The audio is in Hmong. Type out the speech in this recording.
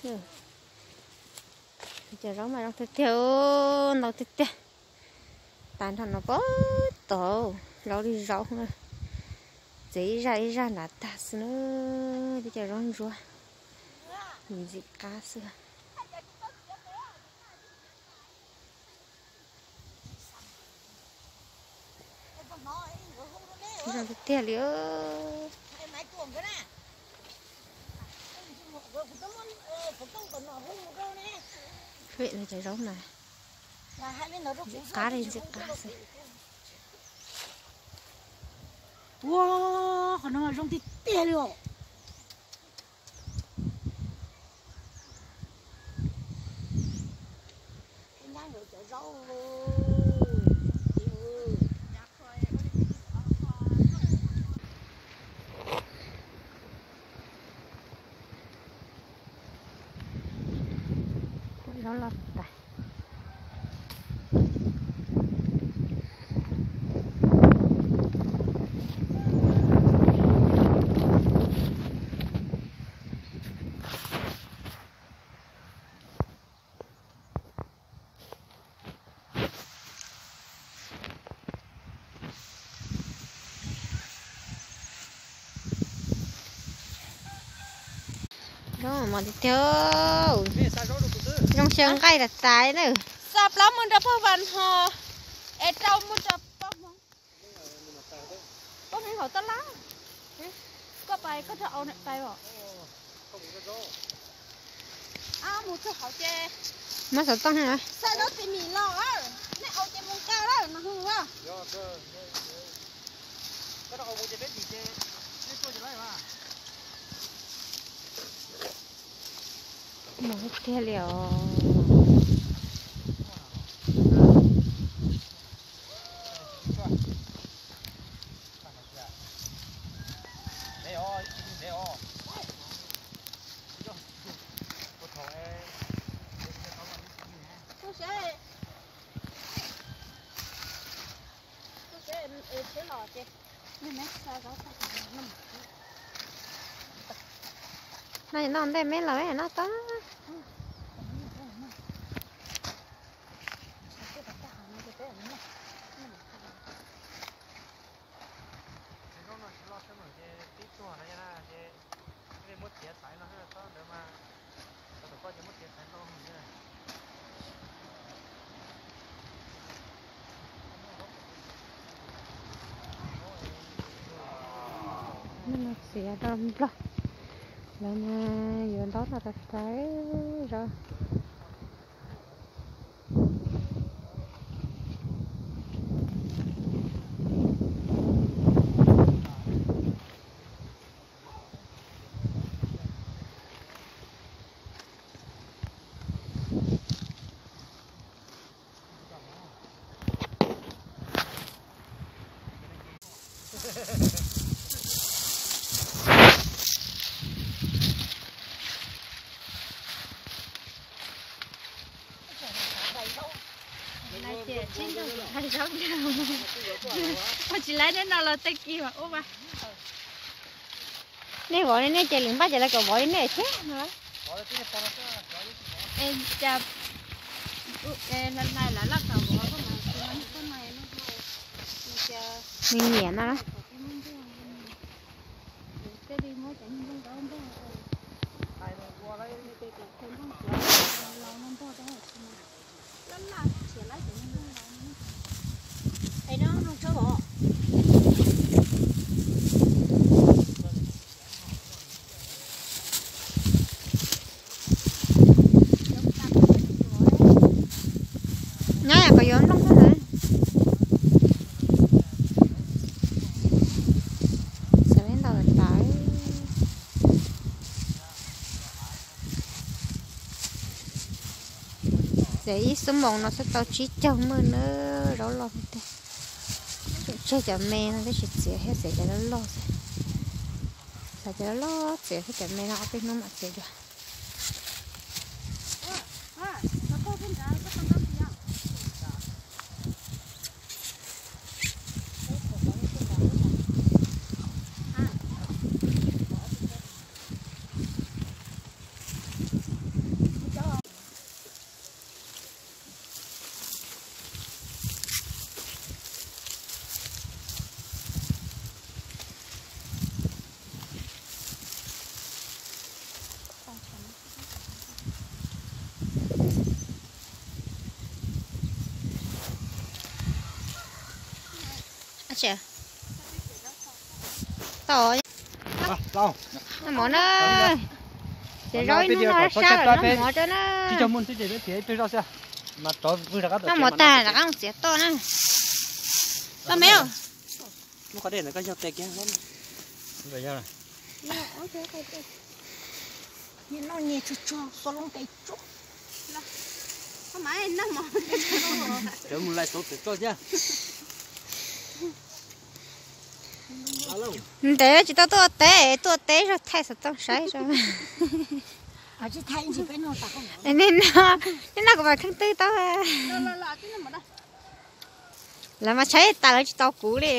Cov zaub mas zoo tiag tiag, ntau tiag tiag. Tas nrho no pob tod, zaub li zaub, txiav ib zaj ib zaj nrad tag xwb na. Tib co zaub ntsuab, ntxim qab xwb. Zoo tiag tiag li. Cov zaub na, ntxim qab li, ntxim qab xwb. Ua, qhov no zoo tiag tiag li os. Zaub los tas. Zaub mos tiag tiag. Zoo xyaw nqaij tas tas na. Xa plaub mus rau pog Vam Hos, es rau mus rau pog Hmoob. Pog Hmoob hauv tab laj. Koj pais koj rov au pais os. Mus txog hauv ces. Muab xov tooj na. Xa zaub txiv mis los, nej au ces mus nqa lawm no hwj. Mos tiag li os. No noj ntej me los noj tau. Txiav rau nplog, lawv mas yuav ntaub no tas tas zaub. Ua tsis laib neb no los tej kis mas ua mas. Nej vov li nej ces lwm npaj ces lawv kom vov li nej thiab no. Es cas hlais laj kam vov koj mas tsis muaj ib tug na. Nws nyiam no na. Nyab yam kom yuav nplooj xwb na. Xav li ntau tas. Txiav ib xuab moos no xwb tau tsib caug maj na, zaub loj tiag. Tsum tseg cov me no tab sis txiav thiab txiav cov loj loj xwb. Xav cov loj loj txiav thiab cov me no ob peb hnub mam txiav dua. Tau mov na, ces zaub ib hnub no sab lawm, noj mov tso na. Noj mov tag rov qab mus txiav toj na. Tau me. Ntev tsis tau tuaj teb, tuaj teb zog thaij xov tooj saib. Nej noj kuv mam kheej twb tau. Lawv mas tshaib tas lawv tsis tos kuv li.